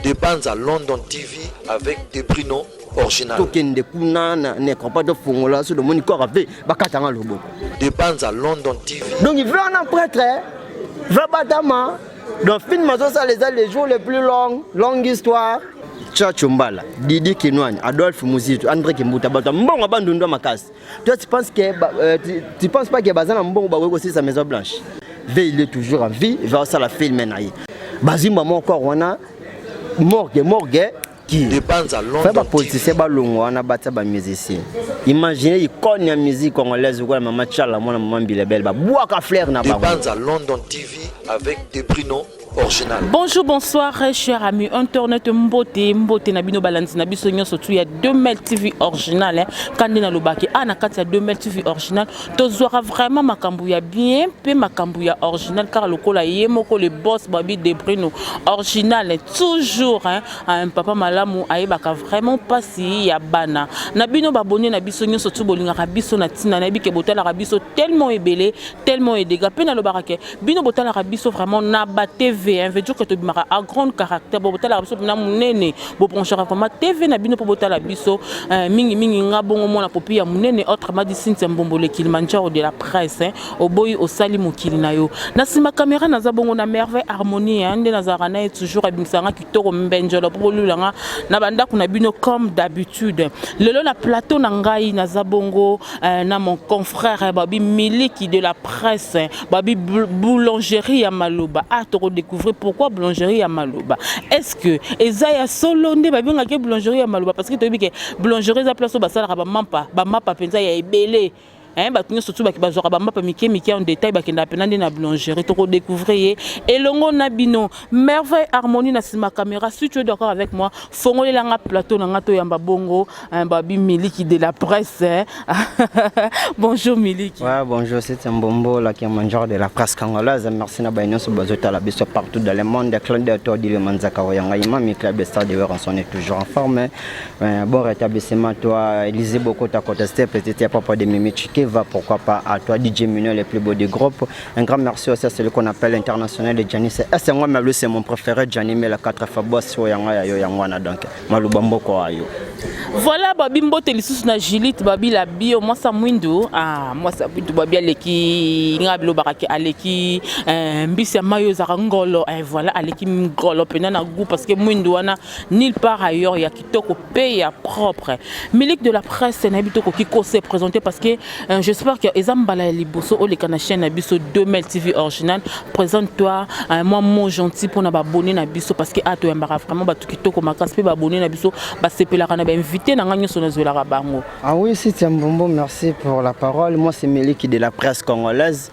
De Banza London TV avec Debrino original. Tokende kuna na necropole, tofongola so tomoni corps ave bakatanga loboko. De Banza London TV. Donc ve wana prêtre ve batama. Donc film azosala eza les jours les plus longs, longue histoire. Chacho Mbala, Didi Kinwani, Adolphe Muzitu, André Kimbuta, bato ya mbongo bandundwa makasi. Toi, tu penses que tu penses pas que baza na mbongo bakoki kosilisa Maison Blanche? Ve il est toujours en vie, va osala film na ye. Bazimba moko wana morgue morgue. De Banza London. Bapoliticien balongwa wana, batia bamusicien. Imagine icône ya musique congolaise okola Mama Tshala, mwana mama Mbilebele, babwaka fleur na De bango. Banza London TV avec Debrino original. Bonjour, bonsoir, chers amis internet. Mbote, mbote na bino balandi na biso nyonso tu ya 2000 TV original, hein. Kandi na lobaki a na kati ya 2000 TV original, tozwaka vraiment makambo ya bien mpe makambo ya original, kaka lokola ye moko le boss Babi Debrino original toujours, hein. Un papa malamu ayebaka vraiment mpasi ya bana na bino. Babone na biso nyonso tu bolingaka biso na ntina, nayebi ke botalaka biso tellement ebele, tellement edega, mpe nalobaka ke bino botalaka biso vraiment na ba TV, hein, veut dire que tobimaka à grande caractère. Bo botalaka biso mpena monene, bobranchaka vraiment TV na bino mpo botala biso mingimingi. Nga bongo mwana popi ya monene, autrement dit Cynthia Mbombole Kilimanjaro de la presse, hein, oboyi osali mokili na yo. Na nsima caméra naza bongo na Merveille Harmonie, hein, nde nazalaka na ye toujours, abimisaka kitoko mbenjolo mpo bolulanga na bandako na bino. Comme d'habitude, lelo na plateau na ngai naza bongo na mon confrère Babi Miliki de la presse, babi boulangerie ya maloba. Ah, tokodécouvrir pourquoi boulangerie ya maloba. Est ce que eza ya solo nde babengaki boulangerie ya maloba? Parce que toyebi ke boulangerie eza place oyo basalaka bamampa, bamapa mpenza ya ebele, hein. Bato nyonso tu bazwaka bamapa mike mike en détail, bakendaka mpena nde na boulangerie. Tokodécouvrir ye elongo na bino. Merveille Harmonie na nsima caméra. Si tu es d'accord avec moi, fongolelanga plateau na nga, toyamba bongo, hein, Babi Miliki de la presse, hein. Bonjour Miliki. Ouais, bonjour, c'est Mbombo, la Kilimanjaro de la presse congolaise. Merci na baino so bazota la biso partout dans le monde. Clin d'œil toi dit le Manzaka Oyanga Imami Club Star de Werrason est toujours en forme. Bon rétablissement toi Élisée Boko ta contesté petit papa de Mimi Chikeva, pourquoi pas à toi DJ Mino, le plus beau du groupe. Un grand merci aussi à celui qu'on appelle international de Gianni. C'est moi mais c'est mon préféré Gianni mais la quatre fois boss Oyanga yo yangwana donc Maluba mboko ayo. Voilà, babi mbote lisusu na Gilite babi la bio mwasa mwindu. Ah, mwasa mwindu babi aleki nga bilobaka ke aleki mbisi ya mai oyo ezalaka ngolo, voilà, aleki ngolo mpena na goût, parce que mwindu wana nulle part ailleurs, ya kitoko mpe ya propre. Milik de la presse, nayebi tokoki kose présenter, parce que j'espère que eza mbala ya liboso oleka na chaîne na biso 2000 TV original. Présente-toi, moi mot gentil mpona babone na biso, parce que a toyambaka vraiment bato kitoko makasi mpe babone na biso basepelaka na bainvité na ngai nyonso nazwelaka bango. Ah oui, c'est Mbombo, merci pour la parole. Moi, c'est Meliki de la presse congolaise.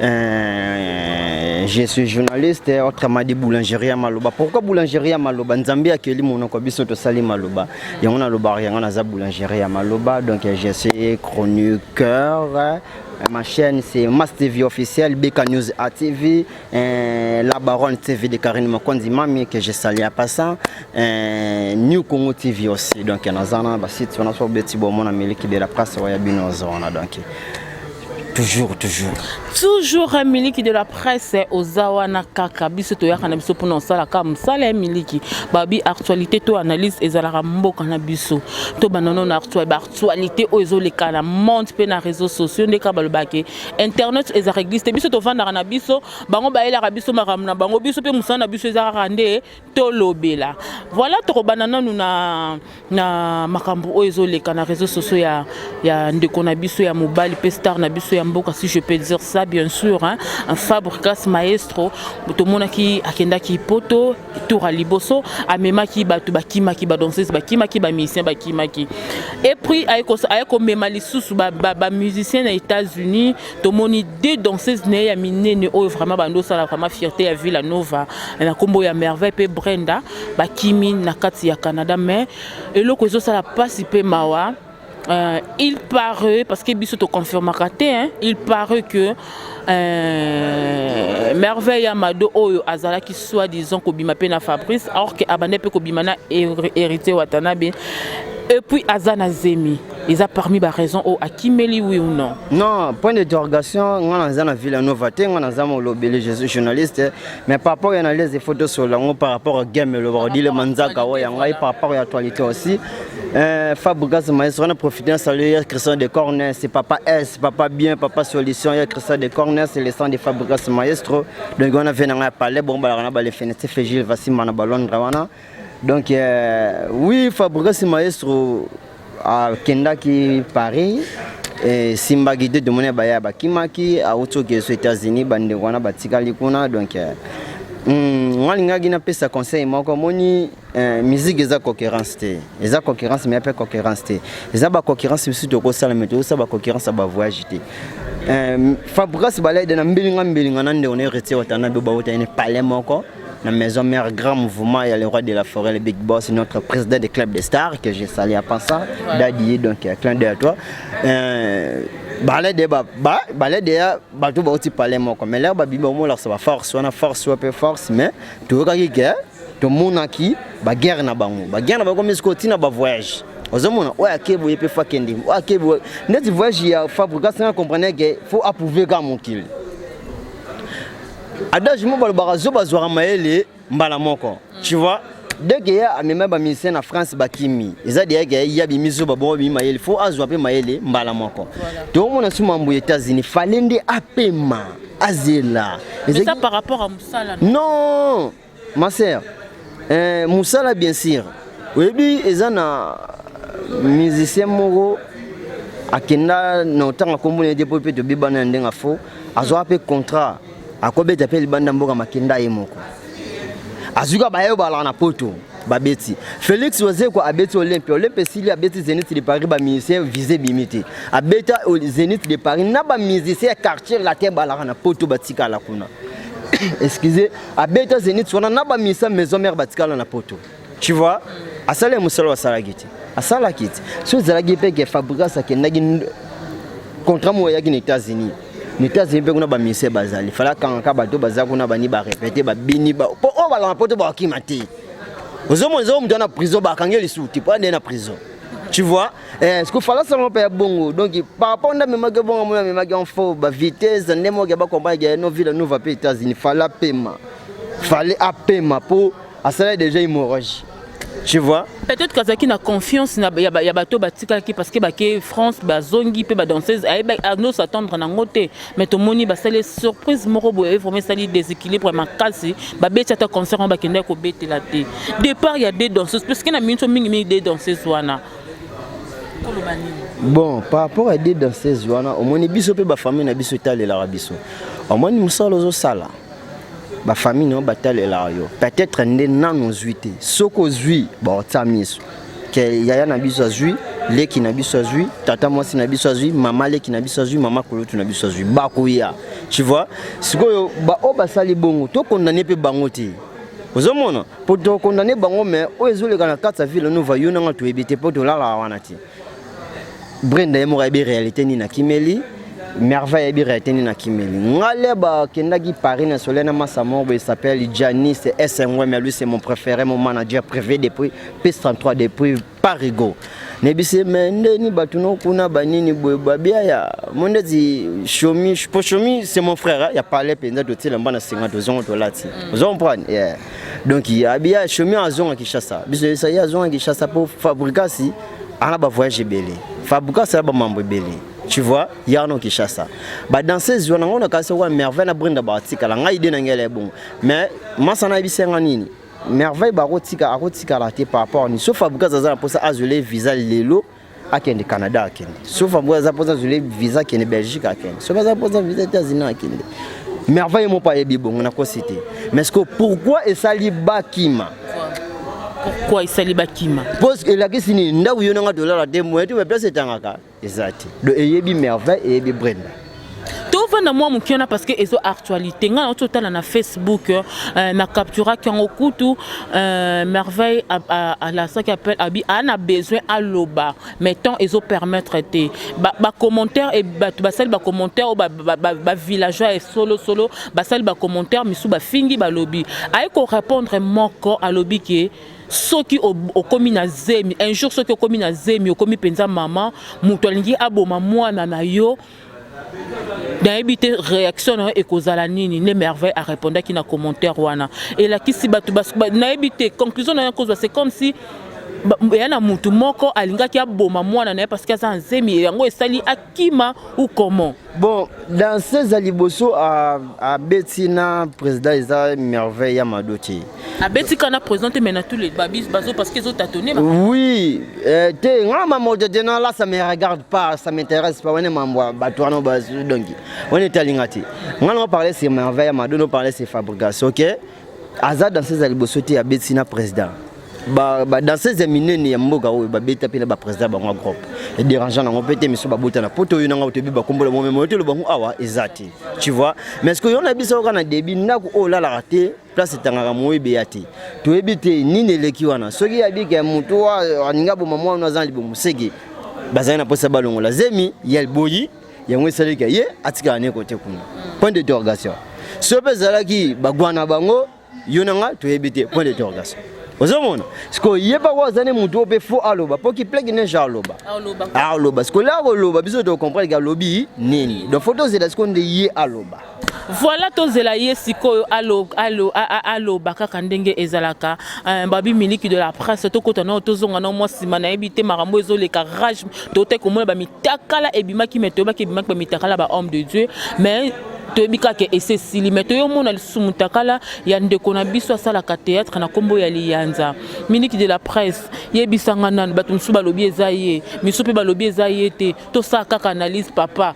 Je suis journaliste, autrement dit boulangerie à Maloba. Pourquoi boulangerie à Maloba? Nzambe akeli monoko, biso tosali maloba. Yango na loba, yango naza boulangerie à Maloba. Donc je suis chroniqueur. Ma chaîne, c'est Mass TV officiel, BK News ATV, La Baronne TV de Karine Mokonzi Mami que je salue en passant, New Congo TV aussi. Donc nazana ba site wana so beti bo mona Miliki de la presse ya bino zona, donc toujours, toujours. Toujours Miliki de la presse, oza wana kaka. Biso toyaka na biso mpona osalaka mosala ya miliki. Babi actualité to analyse ezalaka mboka na biso. Tobanda no na baactualité oyo ezoleka na monde mpe na réseaux sociaux. Nde kaka balobaki internet ezalaka église te. Biso tovandaka na biso, bango bayelaka biso makambo na bango, biso mpe mosala na biso eza kaka nde tolobela. Voilà, tokobanda nanu na makambo oyo ezoleka na réseaux sociaux ya ndeko na biso ya mobali mpe star na biso ya mboka, si je peux dire ça bien sûr, hein, Fabricas Maestro. Tomonaki akendaki poto, tour ya liboso amemaki bato bakimaki, badanseuse bakimaki, bamusicien bakimaki, et puis aye komema lisusu bamusicien na États-Unis. Tomoni deux danseuses na ye ya minene oyo vraiment bando osala vraiment fierté ya Villa Nova, na nkombo ya Merveille mpe Brenda, bakimi na kati ya Canada. Mais eloko ezosala mpasi mpe mawa, il paraît, parce que biso toconfirmaka te, hein, il paraît que Merveille ya Mado oyo azalaki soi-disant kobima mpe na Fabrice, alors que abandai mpe kobima na Héritier Watanabe, et puis aza na zemi. Eza parmi ba raison oyo akimeli, oui ou non? Non, point d'interrogation. Nga naza na Villa Nova te, nga naza molobeli, je suis journaliste, mais par rapport ya analyse, il faut tosolola yango par rapport à game elobaka Odile Manzaka oyo ya ngai, par rapport ya actualité aussi. Fabregas Maestro, on a profité de saluer Christian de Corner, c'est Papa S, Papa Bien, Papa Solution, il y a Christian de Corner, c'est le sang de Fabregas Maestro. Donc on a vu dans palais, bon, bah, on a les fenêtres, Gilles Vassimana, Londres, wana. Donc oui, Fabregas Maestro akendaki Paris, esimbaki te, tomoni baya bakimaki, auti okende so États-Unis, bandeko wana batikali kuna. Donc nga lingaki napesa conseil moko. Omoni, musique eza concurrence te, eza concurrence, mais mpe concurrence te, eza baconcurrence misusu tokosala, mais tokosala baconcurrence ya bavoyage te. Fabregas balede na mbelinga mbelinga na ndeko na Héritier Watana be bauta ene palais moko na Maison Mère, grand mouvement. Il y a le roi de la forêt, le big boss, notre président des clubs de stars que j'ai salué à passant, voilà. Dadi, donc clin d'œil à toi. Balede ba ba balede ya bato bauti palais moko, mais l'air babima, omolakisa baforce wana, force wa mpe force, mais toyokaki ke tomonaki baguerre na bango, baguerre na bango misiko ntina bavoyage. Ozomona oyo ake boye mpe faut akende, oyo ake boye, neti voyage ya Fabregas, nga comprendre ke faut approuver kaka mokili. Adage mo balobaka zo bazwaka mayele mbala moko, tu vois. Dès que ya amema bamusicien na France, bakimi, eza deya ke ya bimi zo babongo bimi mayele, faut azwa mpe mayele mbala moko. Toomona su mambo ya États-Unis, fale nde apema, azela. Ça par rapport à mosala? Non, ma sœur, mosala bien sûr. Oyebi, eza na musicien moko akenda na otanga nkombo na ye te, mpo mpe tobebana na ndenge afo azwaka mpe contrat, akobeta mpe libanda mboka, makenda ye moko azwika baye balaka na Poto, babeti. Félix Wazekwa abeti Olympia, Olympia esili, abeti Zénith de Paris, bamusicien vise ebimi te. Abeta Zénith de Paris na bamusicien ya Quartier Latin balaka na Poto, batikala kuna. Excusez, abeta Zénith wana na bamusicien Maison Mère, batikala na Poto, tu vois. Asali ya mosala oyo asalaki te, asalaki te. So ezalaki mpe ke Fabregas akendaki, contrat moko eyaki na États-Unis, na États-Unis mpe kuna bamusicien bazali, fala akangaka bato baza kuna, bani barépéter, babini po oyo balaka Poto, bakokima te. Ozomona, eza moto na prison, bakangi lisusu te po ande na prison, tu vois. Ce que fala sango mpe ya bongo. Donc par rapport nde amemaki bongo, amoni amemaki en faux bavitesse nde moke bacomprendre ke no Villa Nova mpe États-Unis, fala apema, fallait apema mpo asala déjà hémorragie, tu vois. Peut-être kazalaki na confiance ya bato batikalaki, parce que bake France, bazongi mpe badanseuse, ano s'attendre nango te. Mais tomoni basali surprise moko boye, vraiment esali déséquilibre makasi. Babeti ata concert wana, bakendaki kobetela te. Départ ya deux danseuses, parce que na minso mingimingi deux danseuses wana, koloba nini? Bon, par rapport à deux danseuses wana, omoni, biso mpe bafamille na biso etalelaka biso. Omoni mosala ozosala, bafamille na yo batalelaka yo. Peut-être nde nano ozwi te, soki ozwi, baotia miso ke yaya na biso azwi, leki na biso azwi, tata mwasi na biso azwi, mama leki na biso azwi, mama kulutu na biso azwi, bakoya, tu vois. Sikoyo baoyo basali bongo, tokondane mpe bango te. Ozomona, mpo tokondane bango, mais oyo ezoleka na kati ya Villa Nova, yo nanga toyebi te, mpo tolalaka wana te. Brenda ye moko ayebi réalité nini akimeli, Merveille ayebi réalité nini akimeli. Ngale bakendaki Paris na soleil na masa moko boye, s'appelle Janis Sngwe, mais lui, c'est mon préféré, mon manager privé depuis P33, depuis Parigo. Nayebisi me ndeni bato no kuna banini boye, babia ya mo ndeti Shomi, po Shomi, c'est mon frère ya palais mpenza, totiela mba na singa, tozongo tolati, ozo comprendre, yeah. Donc abia Shomi azonga Kinshasa, biso yebisa ye azonga Kinshasa mpo Fabregas ana bavoyage ebele, Fabregas ana bamambo ebele, tu vois. Ya no Kinshasa, badanseuse wana, ngo na kasi wana Merveille na Brenda batikala. Ngai ide na ngai ya bongo, mais masa nayebisi nga nini, Merveille bakotika, akotikala te. Par rapport ni so Fabregas aza na mposa azwele visa lelo akende Canada, akende. So Fabregas aza mposa azwele visa akende Belgique, akende. Soki aza mposa visa États-Unis, akende. Merveille mo mpo ayebi bongo, nakosi te. Mais ce que pourquoi esali bakima? Pourquoi esali bakima? Parce elakisi nini? Ndako yo nanga tolala te, moye te, place etangaka eza te. Donc eyebi Merveille, eyebi Brenda. Tovanda. Tofanda mwa moke wana parce que ezo actualité. Ngai nauti otala na Facebook, na capturaki yango kutu. Merveille alasaki appel, abi aa na besoin aloba, mais temps ezopermettre te. Bacommentaire, bato basali bacommentaire oyo, bavillageois ya solosolo basali bacommentaire misusu, bafingi, balobi aye korépondre. Moko alobi ke soki okomi na zemi un jour, soki okomi na zemi, okomi mpenza mama, moto alingi aboma mwana na yo, nayebi te réaction na yo ekozala nini. Nde Merveille arépondaki na commentaire wana, elakisi bato, nayebi te conclusion na yo kozwa. C'est comme si eya na mutu moko alingaki aboma mwana na ye parce que aza na zemi, yango esali akima ou comment? Bon, danseuse ya liboso abeti na président eza Merveille ya Mado te. Abeti kaka na président te, mais na tous les babis bazo, parce que ezotatone. Oui, te, nga mamoto te, non, là ça me regarde pas, ça m'intéresse pas. Wana mambo ya bato wana donc wana etalinga te. Nga na parler sur Merveille ya Mado, no parler sur Fabrigas. Ok, aza danseuse ya liboso te abeti na président. Badanseuse ya minene ya mboka oyo babeta mpe na baprésident bango ya groupe edérangeant nango mpe te. Miso babota na poto oyo nanga toyebi bakombola mo memo toloba bango awa eza te, tu vois. Mais ce que yo na biso kaka na début, ndako oyo olalaka te, place etangaka moyebi ya te, toyebi te nini eleki wana. Soki yabika motu alingi aboma mwana, aza na libomo, sege bazali na mposa balongola zemi ya boyi, yango esalika ye atikala ne kote kuna, point d'interrogation. So mpe ezalaki bagwana bango, yo na nga toyebi te, point d'interrogation. Ozomona sikoyo ye mpa aza ne motu oyo mpe faut aloba mpo kipleki neja aloba. Aloba sikoyo, le akoloba, biso tocomprendre ke alobi nini. Donc faut tozela sikoyo nde ye aloba. Voilà, tozela ye sikoyo aloba kaka ndenge ezalaka. Babi miliki de la presse, tokota nao, tozonga nao mwa nsima. Nayebi te makambo ezoleka rage, tote komona bamitakala ebimaki, mais toyebaki ebimaki bamitakala bahomme de Dieu, mais toyebi kaka ese esili. Mais toyomona lisusu mutakala ya ndeko na biso asalaka théâtre na nkombo ya Liyanza. Miliki de la presse, yebisanga nanu, bato mosusu balobi eza ye, misusu mpe balobi eza ye te. Tosala kaka analyse, papa,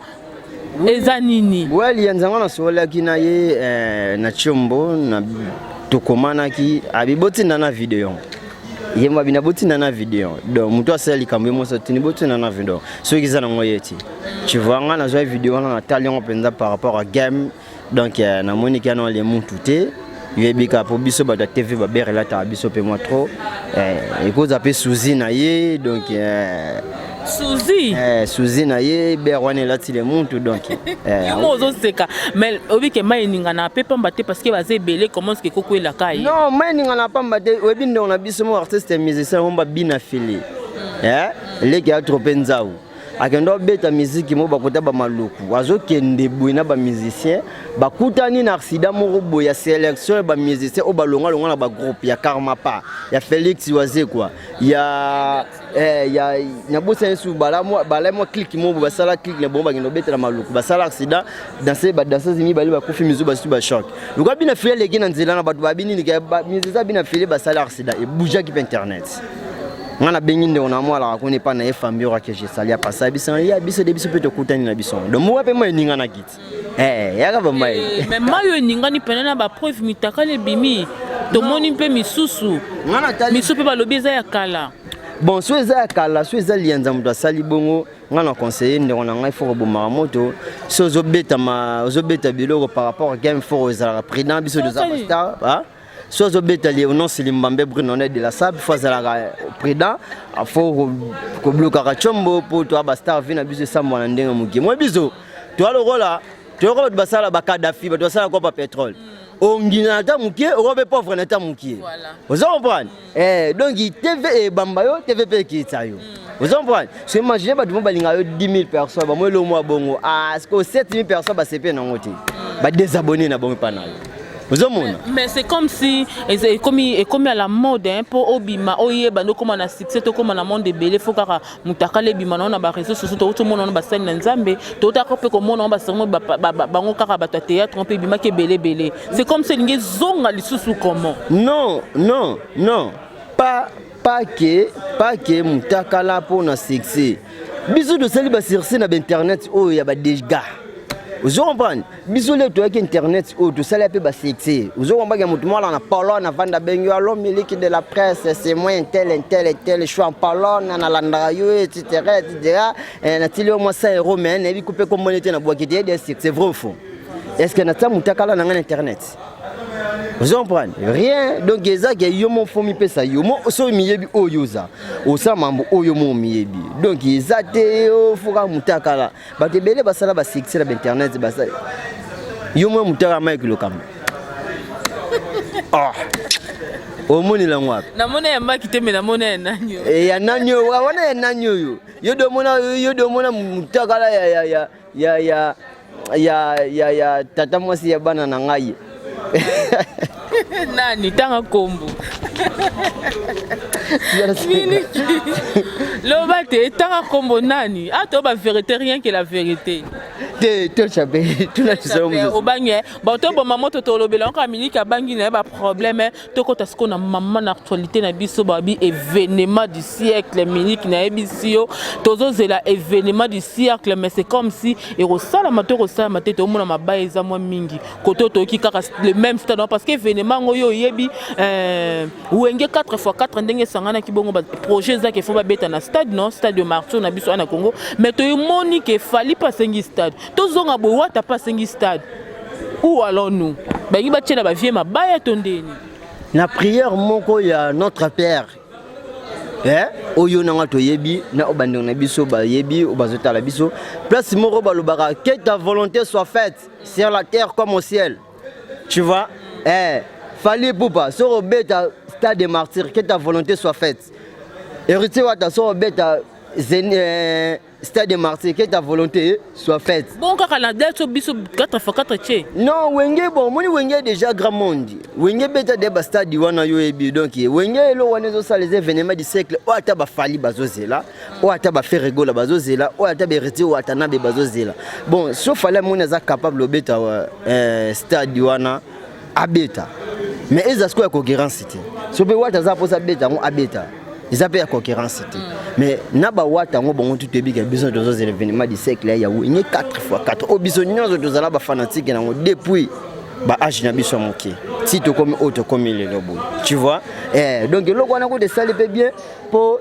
eza nini? We, Liyanza, ngo nasololaki na ye na Tiombo na tokomanaki, abi botinda na video ye mo, abi na botinda na video. Donc moto asala likambo ye moso atindi botinda na video, soki eza nango ye ti, tu vois. Nga nazwa video wana, natali yango mpenza par rapport à game. Donc namoni kana le mutu te, yoyebi kaka mpo biso bato ya TV babere elataka biso mpe mwa trop, ekozwa mpe suzi na ye. Donc Suzi. Suzi na ye ber wana elati le muntu. Donc yo mo ozoseka, mais oyebi ke mai eningana mpe pamba te, parce que baza ebele. Comment ce que ekokwelaka ye? Non, mai eningana pamba te. Oyebi ndeko na biso mo artiste musicien mo babina fili leki ya trop mpe nzau akende obeta miziki mo bakota bamaluku, azokende boye na bamusicien, bakutani na accident moko boye ya sélection ya bamusicien oyo balongalonga na bagroupe ya Karmapa, ya Félix Wazekwa, ya nabosani su bala mwa clique moko basala clique na bango, bakende obetela maluku, basala accident, danse, badanseuse mibale bakufi, misu basusu bachoc. Lokola bina file eleki na nzela na bato babi nini, musicien bina file basala accident, ebougeaki mpe internet. Nga nabengi ndeko na mwa alaka kuna epai na ye Fambiora ke jesali apasa biso ya biso de biso mpe tokutani na biso. Donc moka mpe mai eninganaki ti yaka bamai. Mais mai oyo eningani pene na bapreuve, mitakala ebimi, tomoni mpe misusu, misusu mpe balobi eza ya kala. Bon, so eza ya kala, so eza Lianza moto asali bongo, nga na conseiller ndeko na ngai, faut kobomaka moto. So ozobeta ozobeta biloko par rapport à game, faut ezalaka prudent. Biso toza bastar. So azobeta Léonon Limbambe Bruno de la Sable, faut azalaka prudent, faut koblokaka tiombo mpo toa bastar. Vi na biso esambwa na ndenge moke mwa biso toa lokola toyoka bato basala bakadafi, bato basala kopa pétrole, ongina na ta mokie, oko mpe pauvre na ta mokie. Oza comprendre? Donc TV ebamba yo, TV mpe ekitisa yo, oza comprendre? So imagine bato mo balinga yo 10 000 personnes, bamo elo mwa bongo, ah, ce que 7 000 personnes basepe nango te, badésabonné na bango epa na yo, ozomona. Mais c'est comme si ekomi à la mode, hein, mpo obima, oyeba nde okóma na succès, tokóma na monde ebele, faut kaka moto akala ebima nango na baréseau sociaux. Touti omona wana basali na Nzambe, toutaka mpe komona ngo basermo bango kaka bato ya théâtre mpe ebimaki ebele ebele. C'est comme si elingi ezonga lisusu, comment? Non, non, non, pas que mutakala mpona succès. Biso tosali basuccès na bainternet oyo ya badégâts. Ozo comprendre? Biso le toyaki internet oyo tosala mpe basuccès. Ozo comprendre? Moto moko na Pologne avanda, abengi yo: "Allo Miliki de la presse, c'est moi un tel, un tel, un tel, je suis en Pologne, nalandaka yo, etc etc. Natili yo mwa 100 euro, mais nayebi kupe komboni te, nabwaki te." Yede succès, vrai ou faux? Est ce que natia motakala na ngai na internet? Ozo comprendre rien. Donc eza ke yo mo fo mipesa yo mo. Soki miyebi oyo oza, osala mambo oyo mo miyebi. Donc eza te ofoka motakala. Bato ebele basala basuccès na bainternet, basala yo mo motaka. Mike Lokamba, ah, omonela yango wapi? Namona ya Maki te, me namona ya nani oyo? Eh, ya nani oyo wana? Ya nani oyo? Yo de omona, yo de omona motakala ya ya ya ya ya ya ya ya tata mwasi ya bana na ngai. Nani? Tanga kombo. Miliki, loba te, tanga kombo nani a to bavérité, rien que la vérité. Te, tochape tuna. Obangi bon, toboma moto, tolobela yango kaka. Miliki abangi na ye baproblème. Tokɔta sikoyo na mama na actualité na biso. Babi événement du siècle. Miliki, nayebisi yo, tozozela événement du siècle, mais c'est comme si ekosalama to ekosalama te. Toomona mabaya eza mwa mingi kote oyo toyoki kaka le même stade, parce que événement yango oyo oyebi, Wenge 4 x 4 ndenge esanganaki bongo, projet ezaki efo babeta na stade, non, stade de Martyr na biso wana na Congo. Mais toyomoni ke Fally mpe asengi stade, tozonga boye, Wata mpe asengi stade. Où allons-nous? Balingi batiela bavie mabaya to ndeni? Na prière moko ya Notre Père, eh? Oyo nanga toyebi na oyo bandeko na biso bayebi, oyo bazotala biso, place moko balobaka: "Que ta volonté soit faite sur la terre comme au ciel." Tu vois, eh, Fally Ipupa soki obeta stade de Martyr, que ta volonté soit faite. Héritier Wata soki obeta stade de Martyr, que ta volonté soit faite. Bon, kaka na date so biso 4 x 4 tie. Non, Wenge, bon, omoni Wenge déjà grand monde. Wenge beta de bastade wana, yo oyebi. Donc Wenge, eloko wana ezosala, eza événement du siècle oyo ata baFally bazozela, oyo ata baFerre Gola bazozela, oyo ata baHéritier oyo ata nabe bazozela. Bon, so Fally amoni aza capable obeta stade wana, abeta. Mais eza sikoyo ya concurrence te. So mpe Wata aza mposa abeta yango, abeta. Eza mpe ya concurrence te. Mais na bawata yango bango tu toyebi ke biso tozozela événement du siècle ya Wenge 4 x 4 oyo biso nyonso tozala bafanatike nango depuis baage na biso ya moke ti tokomi oyo tokomi lelo boye, tu vois. Eh, donc eloko wana kuta esali mpe bien, mpo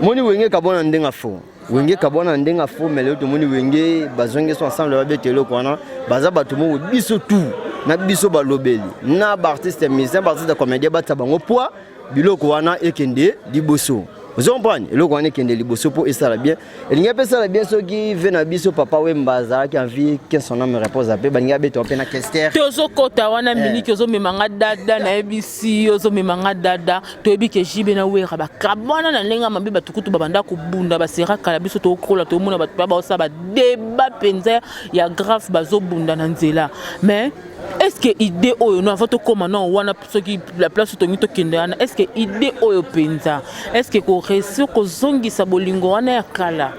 moni Wenge kabona ndenge afo, Wenge kabona ndenge afo. Mais lelo tomoni Wenge bazongi so ensemble, babeta eloko wana. Baza bato moko biso tu na biso balobeli na baartiste musicien, baartiste comédien, batia bango poids. Biloko wana ekende liboso, ozo comprendre? Eloko wana ekende liboso mpo esala bien. Elingi mpe esala bien soki ve na biso Papa Wemba azalaki en vie, que son âme repose mpe, balingi abeta mpe na Kester. Tozokɔta wana. Miliki, ozomemanga dada, nayebisi, ozomemanga dada. Toyebi ke JB na Wera bakabwana na ndenge ya mabe. Bato kutu babanda kobunda, basera kala. Biso tokokola, tomona bato mpe baosala badeba mpenza ya grave, bazobunda na nzela. Mais est ce que idée oyo, no, avant tokóma no wana, soki la place tongi tokende wana, est ce que idée oyo mpenza, est ce que koréussir kozongisa bolingo wana ya kala?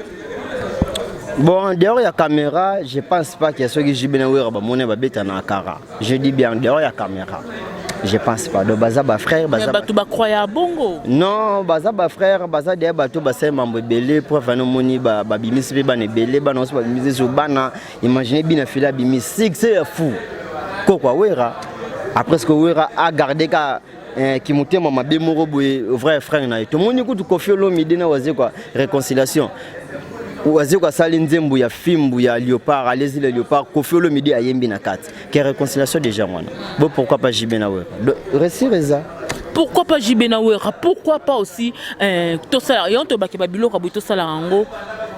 Bon, dehors ya caméra, je pense pas que soki JB na Wera bamoni babeta na kara. Je dis bien dehors ya caméra, je pense pas. Donc baza bafrère, baza bato bacroya bongo. Non, baza bafrère, baza deya bato basali mambo ebele. Preuve wana, omoni babimisi mpe bana ebele, bana nyonso babimisi so bana. Imagine bina fili abimisi succès ya fou kokwa Wera. Après ce que Wera a gardé ka kimotema mabe moko boye, vrai frère na ye. Tomoni kutu Koffi Olomide na Wazekwa, réconciliation. Wazekwa asali nzembo ya fimbu ya léopard, alezi le léopard, Koffi Olomide ayembi na kati ke réconciliation déjà wana. Bo pourquoi pas JB na Wera réussir eza? Pourquoi pas JB na Wera? Pourquoi pas aussi tosala yango? Tobaki babiloko boye, tosalaka yango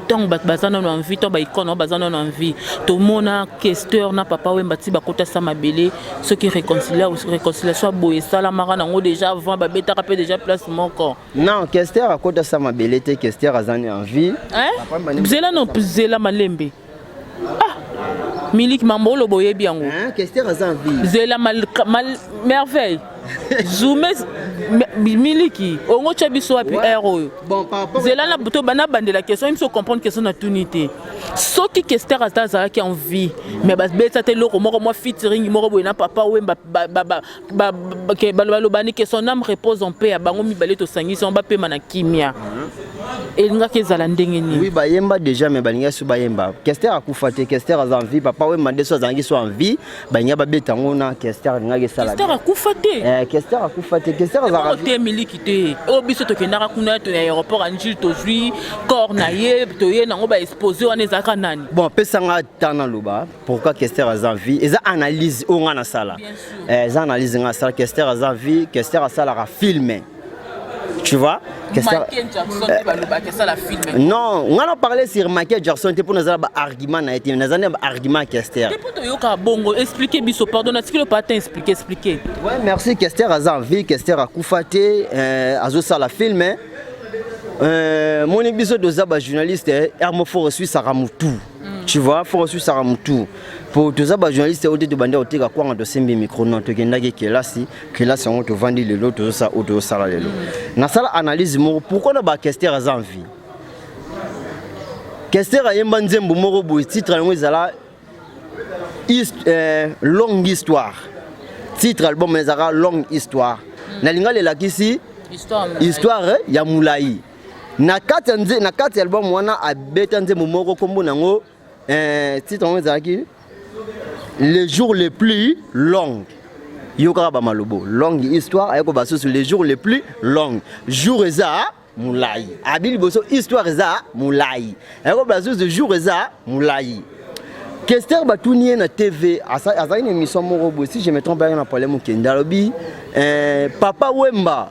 ntango bato baza nano en vie, ntango baicone oyo baza nano en vie. Tomona Kester na Papa Wemba ti bakota sa mabele. Soki réconciliation ya boye esalamaka nango déjà avant, babetaka mpe déjà place moko. Non, Kester akota sa mabele te. Kester aza en vie. Zela, no, zela malembe. Ah, Miliki, mambo oloba oyebi yango. Kester aza en vie. Zela mal, mal, merveille zume. Miliki, ongo tya biso wapi aire oyo? Zela to nabandela question biso, comprendre question natuni te. Soki Kester ata azalaki en vie, mais babeta te eloko moko, mwa featuring moko boye na Papa Wemba, balobani que son âme repose en paix, ya bango mibale tosangisi yango, bapema na kimia. Elingaki ezala ndenge nini? Oui, bayemba déjà, mais balingaki so bayemba. Kester akufa te, Kester aza en vie. Papa Wemba nde so azalaki so en vie, balingaki babeta yango na Kester, alingaki esala. Kester akufa te. Eh, Kester akufa te, Kester azalaka te. Miliki te. Oyo biso tokendaka kuna to na aéroport ya Njili, tozwi corps na ye, toye nango, baexpose wana, ezalaka nani? Bon, pesanga temps naloba pourquoi Kester aza en vie. Eza analyse oyo nga nasala. Eza analyse nga asala. Kester aza en vie, Kester asalaka film, tu vois. Kester. Michael Jackson nde balobaki asala film. Non, nga na parler sur Michael Jackson te, mpo naza na baargument na ye te, naza na baargument ya Kester. Te, mpo toyoka bongo, explique biso. Pardon, natikili opa te, explique, explique. Ouais, merci. Kester aza en vie, Kester akufa te, azosala film. Moni biso toza bajournaliste, ermo fo reswisaka motu, tu vois, fo reswisaka motu, po toza bajournaliste oyo te tobandi koteka kwanga, tosembi micro. Non, tokendaki kelasi, kelasi yango tovandi lelo, tozosala oyo tozosala lelo. Nasala analyse moko pourquoi na bakester aza en vie. Kester ayemba nzembo moko boye, titre yango ezala Longue histoire. Titre album ezalaka Longue histoire. Nalinga lelakisi histoire ya molai na kati ya na kati ya album wana. Abeta nzembo moko, nkombo nango, titre yango ezalaki Le jour le plus long. Yo kaka bamalobo longue histoire, ayeko basusu le jour le plus long, jour eza molai. Abi liboso histoire eza molai, ayeko basusu jour eza molai. Kester, batuni ye na TV, azalaki na émission moko boye, si je me trompe, ayaki na problème okende, alobi Papa Wemba,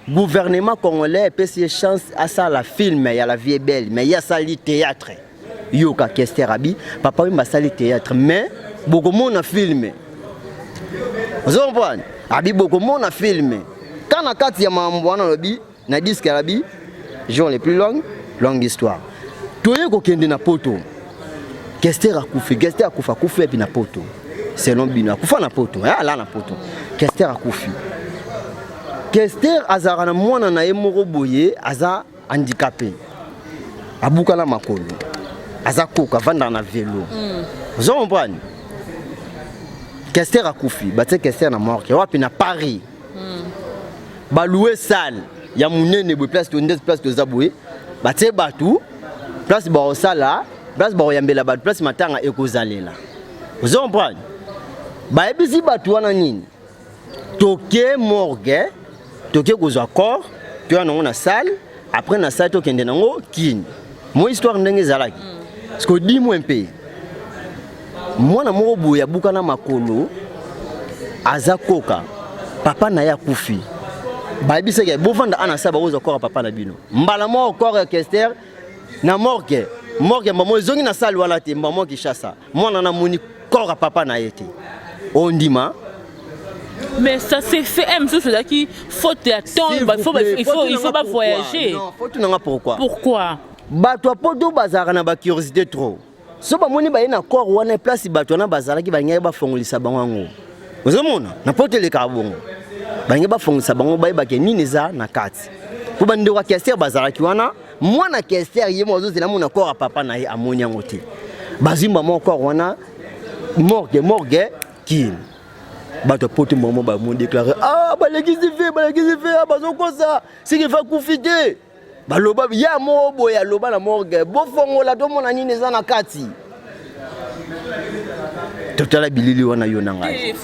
gouvernement congolais epesi ye chance asala film ya La vie est belle, mais ye asali théâtre. Yoka, Kester abi Papa Wemba asali théâtre, mais bokomona film. Ozo comprendre? Abi bokomona film ka na kati ya mambo wana. Alobi na disque, alobi jour le plus long, longue histoire. Toye kokende na poto, Kester akufi. Kester akufa, akufi epi na poto. Selon bino, akufa na poto, ala na poto. Kester akufi. Kester azalaka na mwana na ye moko boye, aza handicapé, abukana makolo, aza koka, avandaka na velo. Ozo comprendre? Kester akufi, batie Kester na morgue wapi? Na Paris. Balouer salle ya monene boye, place nde place toza boye, batie bato place, bakosala place, bakoyambela bato place matanga ekozalela. Ozo comprendre? Bayebisi bato wana nini? Toke morgue, toke kozwa corps, toya nango na salle, après na salle tokende nango kini. Mo histoire ndenge ezalaki, parce que dis-moi mpe, mwana moko boye abukana makolo, aza koka, papa na ye akufi, bayebisaki bovanda ana sa bakozwa corps ya papa na bino. Mbala moko corps ya Kester na morgue, morgue mbamo ezongi na salle wana te, mbamo Kinshasa, mwana namoni corps ya papa na ye te. Ondima? Mais ça s'est fait un mosusu ezalaki faute ya temps, il faut bavoyager. Faute nanga pourquoi? Pourquoi? Bato ya poto bazalaka na bacuriosité trop. So bamoni baye na corps wana, place bato wana bazalaki, balingaki bafongolisa bango yango. Ozomona, na poto elekaka bongo, balingi bafongolisa bango, bayebake nini eza na kati, mpo bandeko ya Kester bazalaki wana. Mwana Kester ye mo azozela mona corps ya papa na ye, amoni yango te. Bazwi mama corps wana, morgue, morgue kini. Bato ya poto mamo bamodéclare: ah, balekisi fe, balekisi fe, bazokosa, siki fa kufi te. Baloba ya moko boye, aloba na morgue: bofongola, tomona nini eza na kati. Totala bilili wana, yo na ngai.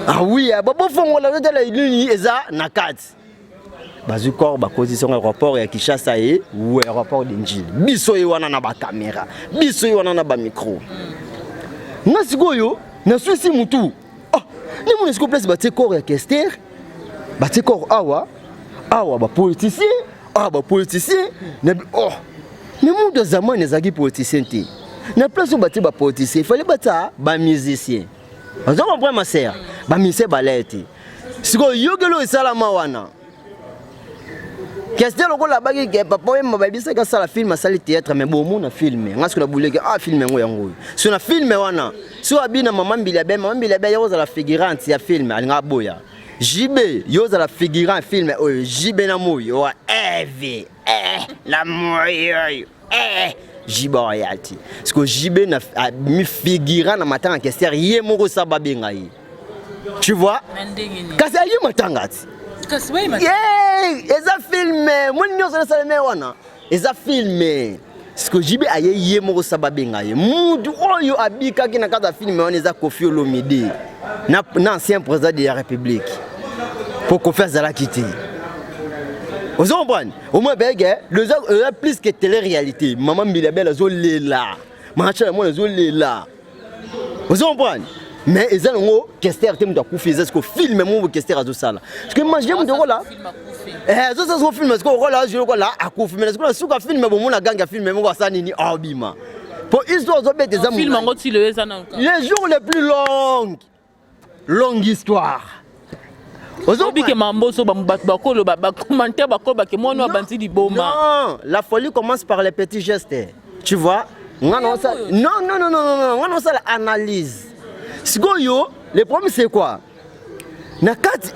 Ah oui, bofongola, totala nini eza na kati. Bazwi corps, bakozi songo aéroport ya Kinshasa ye ou aéroport de Njili. Biso ye wana na bacaméra, biso ye wana na bamicro. Nga sikoyo naswisi mutu, ah, nimona sikoyo place batie corps ya Kester, batie corps awa awa, bapoliticien awa, bapoliticien na oh, mais mutu ya zamani azalaki politicien te. Na place oyo batie bapoliticien, ifale batia bamusicien. Ozo comprendre, ma sœur? Bamusicien balaya te. Sikoyo yokeli oyo esalama wana. Question lokola abaki ke Papa Wemba bayebisaki asala film, asali théâtre, mais bomona film. Nga soki nabuleki, ah, film yango, yango oyo. So na film wana, so abi na mama Mbili Abe, mama Mbili Abe, yo ozala figurante ya film, alinga aboya. JB, yo ozala figurant film oyo, JB na moi owa eve, eh, na moi oyo, eh, JB oya ti. Parce que JB na mi figurant na matanga Kester, ye moko sa babenga ye. Tu vois? Kasi aye matanga ti. Eza film, moni nyonso nasaleme wana. Eza film. Siko JB aye ye moko sa babenga ye. Mutu oyo abikaki na kati ya film wana eza Koffi Olomide. Na ancien président de la République. Po Koffi azalaki te. Ozo comprendre? Au moins bege, le eza plus que télé-réalité. Maman Mbilia Bel azo lela. Maman Tshala Mwana azo lela. Ozo comprendre? Mais eza nango Kester te moto akufi, eza siko film moko Kester azosala. Parce que imagine moto okola eh azosala siko film siko okola azwi lokola akufi, mais siko na suka film bomona gangi ya film moko asala nini abima. Po histoire ozobeta eza film yango ti lelo eza nanu kaka. Les jours les plus longs, longue histoire. Obike mamboso bato bakoloba bacommentaire bakoloba ke mwana abandi liboma. Non, la folie commence par les petits gestes. Tu vois? Nga na osala non non non non non, nga na osala analyse. Sikoyo, le problème c'est quoi? Na kati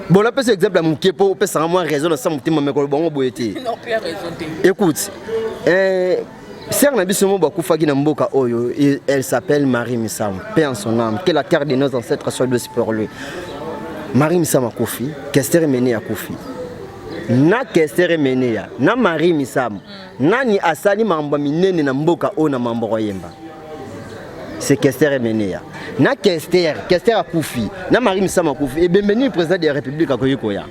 bon napesa exemple ya moke mpo opesanga mwa raison na sa motema mekolo bango boye te. Non, pia raison te. Écoute, sœur na biso moko bakufaki na mboka oyo, elle s'appelle Marie Misamu, paix en son âme, que la terre de nos ancêtres soit douce pour lui. Marie Misamu akufi, Kester Emeneya akufi. Na Kester Emeneya, na Marie Misamu, nani asali mambo minene na mboka oyo na mambo koyemba? C'est Kester Emeneya. Na Kester, Kester akufi, na Marie Misamu akufi, ebembe nini président de la République akoki koya?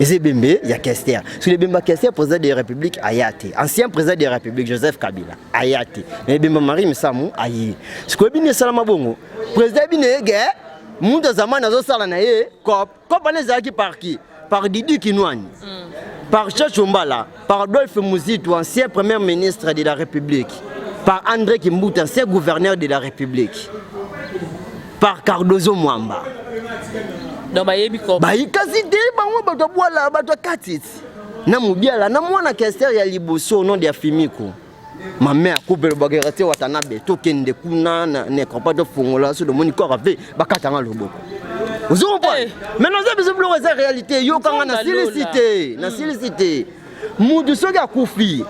Eza ebembe ya Kester. Soki ebembe ya Kester, président de la République aya te. Ancien président de la République Joseph Kabila aya te. Mais ebembe Marie Misamu aye. Sikoyo bino esalama bongo. Président bino ege mutu zamani azosala na ye cop. Cop wana ezalaki par qui? Par Didi Kinwani. Par Chacho Mbala, par Adolphe Muzito, ancien premier ministre de la République, par André Kimbuta, ancien gouverneur de la République, par Cardozo Mwamba. Donc bayebi ko. Bayi kasi te bango bato bwala bato kati. Na mubiala na mwana Kester ya liboso au nom de Afimiko. Ma mère coupe le bagere te Watanabe tokende kuna na ne crois pas tofongola so domoni corps ave bakatanga loboko. Ozo comprendre? Mais naza biso biloko eza réalité yokanga na silisi te, na silisi te. Mutu soki akufi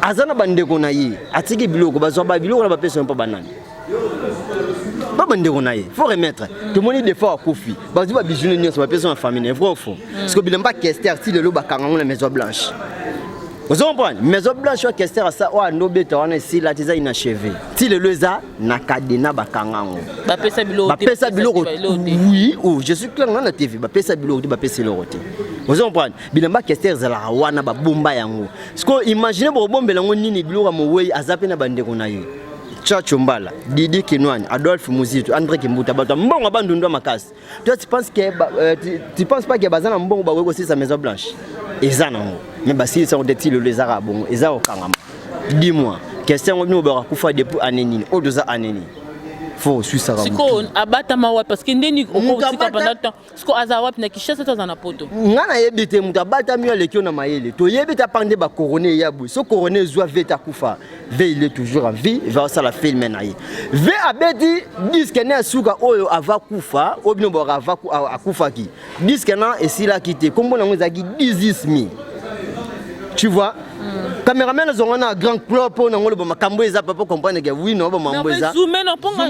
aza na bandeko na ye atiki biloko bazwa ba biloko na bapesa mpo banani ba bandeko na ye faut remettre. Tomoni des fois akufi bazwi ba bijou nyonso bapesa na famille vrai ou faux? Parce que bilamba Kester ti lelo bakanga ngo na Maison Blanche. Ozo comprendre? Maison Blanche oyo Kester asa oyo andobeta wana esila ti eza inachevé. Ti lelo eza na cadena bakanga ngo. Bapesa biloko te. Bapesa biloko. Oui, oh, je suis clair na TV, bapesa biloko te, bapesa eloko te. Ozo comprendre? Bilamba Kester ezalaka wana babomba yango. Siko imagine bobombela yango nini biloko ya mowei aza pe na bandeko na ye. Chacho Mbala, Didi Kinwani, Adolphe Muzito, André Kimbuta, bato ya mbongo bandundwa makasi. Toi tu penses que tu penses pas que baza na mbongo bakoki kosilisa Maison Blanche? Eza nango. Mais basilisa yango te ti lelo ezaka bongo, eza kokangama. Dis-moi, question yango bino baka kufa depuis année nini? Oyo toza année nini? Faut oswisaka motu. Sikoyo abatama wapi? Parce que ndeni okotika pendant temps. Sikoyo aza wapi na Kinshasa to aza na Poto? Nga nayebi te, moto abatami aleki yo na mayele. Toyebi te apande ba corona eya boye. So corona ezwa ve te akufa. V il est toujours en vie, va osala film na ye. V abeti disque na suka oyo ava kufa, oyo bino baka ava akufaki. Disque na esilaki te. Kombo nango ezalaki 18 000. Tu vois? Cameraman azonga na grand club po nango loba makambo eza papa comprendre que oui non ba mambo eza. Zoom na ponga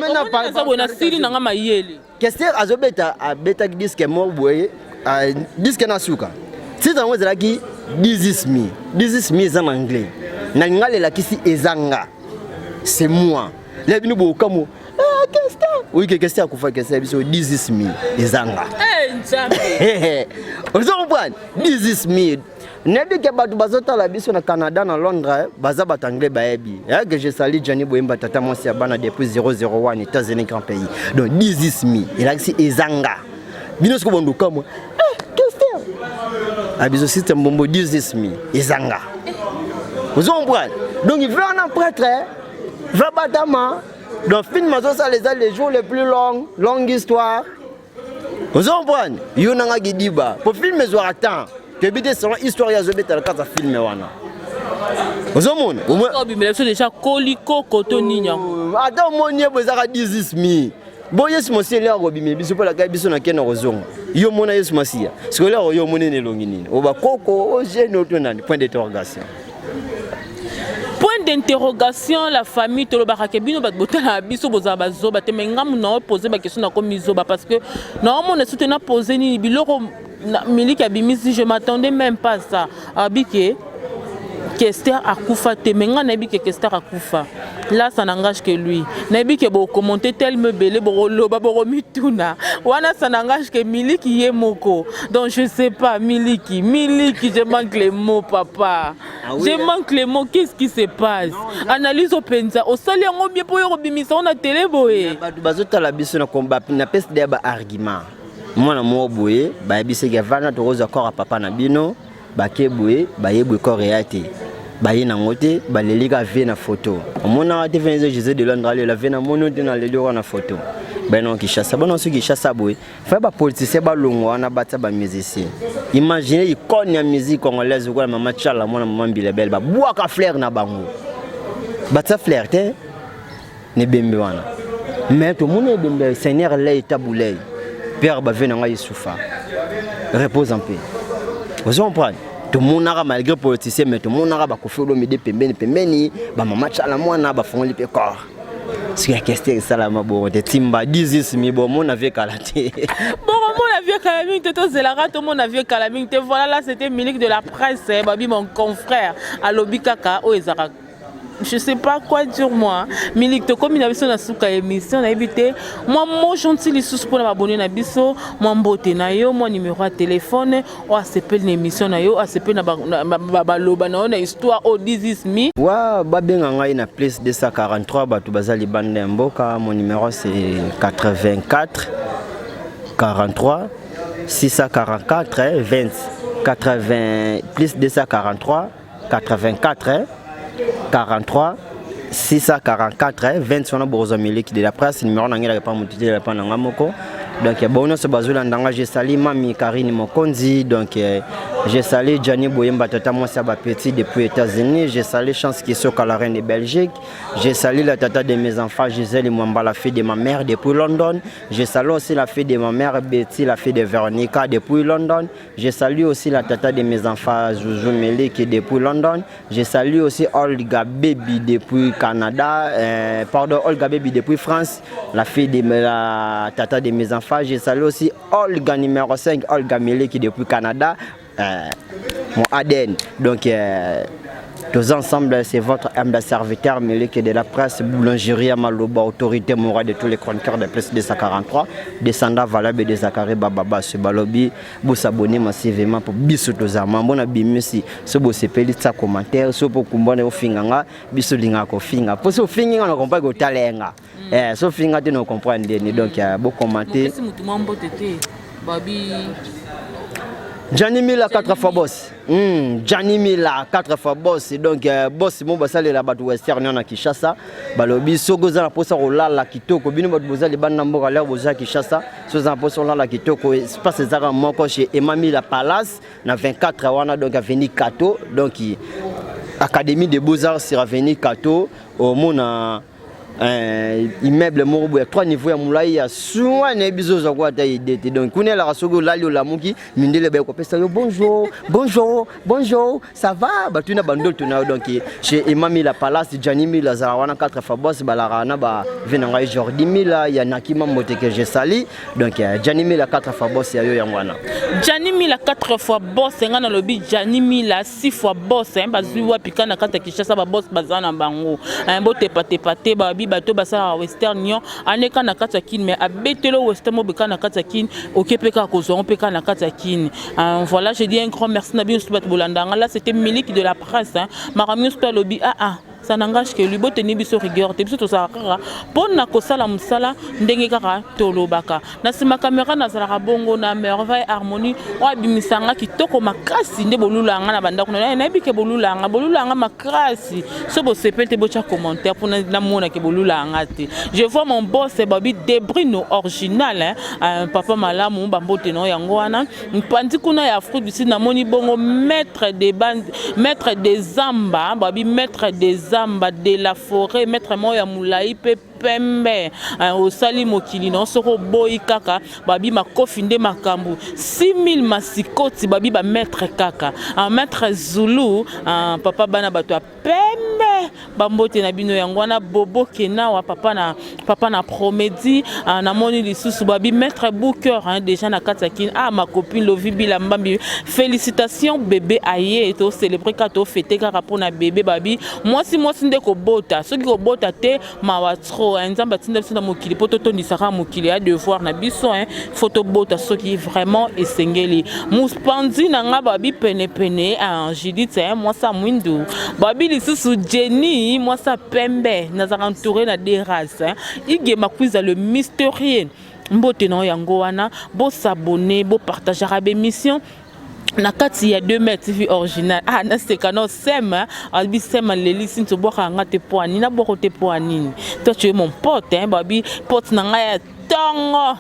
eza boye na sili nanga mayele. Kester azobeta abetaki disque moko boye disque na suka. Titre yango ezalaki 18 000. 18 000 eza na anglais. Na lingala elakisi eza nga. C'est moi. Là bino bokamu. Ah Kester. Oui que Kester akufa Kester biso 18 000 eza nga. Eh Nzambe. Ozo comprendre? 18 000. Nayebi ke bato bazotala biso na Canada na Londres baza bato anglais bayebi. Eh, que je salue Gianni Boyemba tata mwasi ya bana depuis 001 États-Unis grand pays. Donc 18 000 elakisi ezanga. Bino siko bondoka moi. Eh, Kester. Ah biso système bombo 18 000 ezanga. Vous comprenez? Donc il veut un prêtre, va batama. Donc film azosala eza les jours les plus longs, longue histoire. Vous comprenez? Yo nanga gidiba. Po film ezwaka temps. Toyebi te selon histoire ya azobetala kati ya film wana. Ozomona? Obimela biso déjà koli koko to nini yango? Ata omoni ye bo ezaka 18 000. Bo Yesu Masiya elaka kobimela biso mpo alakaki biso na kende kozonga. Yo mona Yesu Masiya. Sikoyo elaka yo omoni na elongi nini? Oba koko, o jeune oto nani? Point d'interrogation. Point d'interrogation, la famille tolobaka ke bino bato botala biso bozala bazoba te, mais ngambu na pose ba question nakomi zoba parce que naomona soki na pose nini biloko miliki abimisi, je m'attendais même pas à ça. Abike Kester akufa te, mais ngai nayebi ke Kester akufa. Là, ça n'engage que lui. Nayebi ke bokomonte telema ebele, bokoloba, bokomituna wana, ça n'engage que Miliki ye moko. Donc je sais pas, Miliki, Miliki, je manque les mots, papa. Ah oui, je hein. manque les mots. Qu'est-ce qui se passe? Analyse openza osali yango bien mpo oyo kobimisa ngo na tele boye. Bato bazotala biso na napesi deya baargument. Mwana moko boye bayebisaki avanda, tokozwa corps ya papa na bino. Bake boye, baye boye, corps eya te, baye nango te, baleli ka vie na photo. Omonaka te vene Jésus de Londres alela vie na moni te, naleli oka na photo. Baye nango Kinshasa, bana so Kinshasa boye, fa bapoliticien balongwa wana, batia bamusicien. Imagine icône ya musique congolaise okola mama Tshala mwana mama Mbilebele, babwaka fleur na bango, batia fleur te na ebembe wana. Mais tomoni ebembe seigneur lei tabulei père bave na ngai Esufa, repose en paix. Ozo comprendre, tomonaka malgré politicien, mais tomonaka bakofi Olomide pembeni pembeni, bamama Tshala mwana bafongoli mpe corps. Soki ya Kester esalama bongo te, timba 10 mi bomona vie kala te. Bokomona vie kala mingi te, tozelaka tomona vie kala mingi te. Voilà, là c'était Miliki de la presse, babi mon confrère alobi kaka oyo ezalaka. Je sais pas quoi dire, moi. Milik, tokomi na biso na suka ya émission. Nayebi te, mwa mot gentil lisusu mpona babone na biso, mwa mbote na yo, mwa numéro ya telefone oyo asepeli na émission na yo, asepeli na baloba na yo na histoire oyo 10 mi. Wa babenga ngai na plus 243. Bato baza libanda ya mboka, mon numéro c'est 84 43 644 20 80, plus 243 84 43 644 20. Wana bokozwa Miliki de la presse. Numéro na ngai elaka pa motu te, elaka pa na nga moko. Donc bango nyonso bazolanda nga, je salue mami Karine Mokonzi. Donc je salue Gianni Boyemba, tata mwasi ya bapeti depuis États-Unis. Je salue Chance Kisoka, la reine de Belgique. Je salue la tata de mes enfants, Gisèle Mwamba, la fille de ma mère depuis London. Je salue aussi la fille de ma mère, Betty, la fille de Véronica depuis London. Je salue aussi la tata de mes enfants, Zouzou Meliki depuis London. Je salue aussi Olga Baby depuis Canada, pardon, Olga Baby depuis France, la fille de la tata de mes enfants. Je salue aussi Olga numéro 5, Olga Meliki depuis Canada, mon ADN. Donc, tous ensemble, c'est votre humble serviteur Meliki de la presse, boulangerie à Maloba, autorité morale de tous les chroniqueurs de plus 243, descendant valable de Zakari Bababa, ce balobi, bosabonner massivement pour biso tozama mbona bimisi. So bosepeli, tia commentaire. So po kumbona ofinga nga, biso lingaka kofinga, po so ofingi nga na comprendre kotalenga, eh, so ofinga te na comprendre ndeni. Donc bocommenter. Mopesi motu mwa mbote te, babi. Gianni Mila, 4 fois boss. Gianni Mila, 4 fois boss. Donc boss mo basalela bato Western na Kinshasa. Balobi soki oza na mposa kolala kitoko, bino bato boza libanda mboka, lere boza Kinshasa, so oza na mposa kolala kitoko, espace ezaka moko chez Emma Mila Palace na 24 wana, donc avenue Kato, donc Académie de Beaux-Arts sur avenue Kato, omona immeuble moko boye ya 3 niveau ya molai ya soin. Nayebi biso ozwa ko ata ide te. Donc kuna elaka soki olali, olamuki, mindele baye kopesa yo bonjour, bonjour, bonjour, ça va, batuna bandoto na yo. Donc chez Emma Mila Palace, Gianni Mila azalaka wana, 4 fois boss. Balaka na bave na ngai Jordi Mila ya Nakima Mbote que je salue. Donc Gianni Mila, 4 fois boss ya yo, yango wana. Gianni Mila, 4 fois boss. Nga nalobi Gianni Mila 6 fois boss, hein. Bazwi wapi ka na kati ya Kinshasa? Baboss baza na bango, hein, botepatepa te. Babi bato basalaka Western Union aneka na kati ya Kine, mais abeteli Western mobeka na kati ya Kine, oke mpe kaka kozwa ngo mpe kaka na kati ya Kine. Voilà, je dis un grand merci na bino nyonso bato bolanda nga. Là c'était Miliki de la presse, hein. Makambo nyonso to alobi, ah ah, ça n'engage que lui. Boteni biso rigueur te, biso tozalaka kaka mpo na kosala mosala ndenge kaka tolobaka. Na nsima caméra nazalaka bongo na Merveille Harmonie oyo abimisanga kitoko makasi nde bolula yanga na bandako. Nayebi ke bolula yanga, bolula yanga makasi. So bosepeli te, botya commentaire mpona namona ke bolula yanga te. Je vois mon boss babi Debrino original, hein? Papa malamu, bambote na yango wana. Mpandi kuna ya Afrique du Sud, namoni bongo maître de band, maître de zamba, babi maître de zamba de la forêt, maître moko ya molai mpe pembe. Osali mokili na soki oboyi kaka, babi makofi nde makambo 6000 masikoti, babi bamaître kaka, maître Zulu, papa bana bato ya pembe. Eh, bambote na bino yango wana. Bobo Kenawa, papa na Promedi. Ah, namoni lisusu babi maître Booker, hein, déjà na kati ya Kini. Ah, ma copine Lovi Bila Mbambi, félicitations bébé. Aye tocélébrer kaka, tofêter kaka mpona bébé. Babi mwasi, mwasi nde kobota, soki kobota te, mawa trop, hein. Nzambe atinda biso na mokili mpo totondisaka mokili ya devoir na biso, hein. Faut tobota soki vraiment esengeli. Mopanzi na nga, babi penepene, ah, Judith, hein, mwasi ya mwindu. Babi lisusu Jenny, mwasi ya pembe. Nazalaka entouré na deux races, hein. Ige Makwiza le mystérieux, mbote na yo yango wana. Bos'abonner, bopartageaka bémission na kati ya 2 mètres TV original. Ah, naseka no sem abi sem alelisi nti obwakaka nga te po anini, nabwaka te po anini? Toi, tu es mon pote, hein. Babi pote na ngai ya ntongo.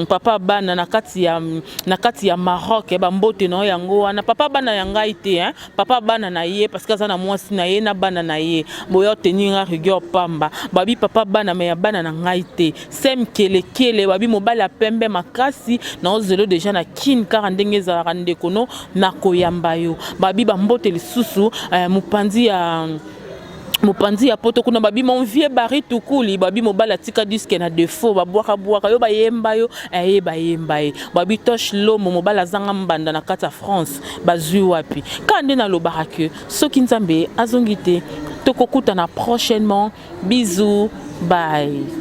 Papa bana na kati ya Maroc, eh, bambote na yo yango wana. Papa bana ya ngai te, hein? Papa bana na ye, parce que aza na mwasi na ye na bana na ye. Boya otenir nga rigueur pamba. Babi papa bana me ya bana na ngai te. Sem kelekele, babi mobali ya pembe makasi na ozelo déjà na Kine kaka ndenge ezalaka. Ndeko no nakoyamba yo. Babi bambote lisusu, eh, mopanzi ya poto kuna. Babi mon vieux Bari Tukuli, babi mobali atika disque na défaut, babwaka-bwaka yo, bayemba yo, aye bayemba ye. Babi Toshe Lomo, mobali azanga mbanda na kati ya France, bazwi wapi? Kaka nde nalobaka ke soki Nzambe azongi te, tokokutana prochainement. Bisous, bye.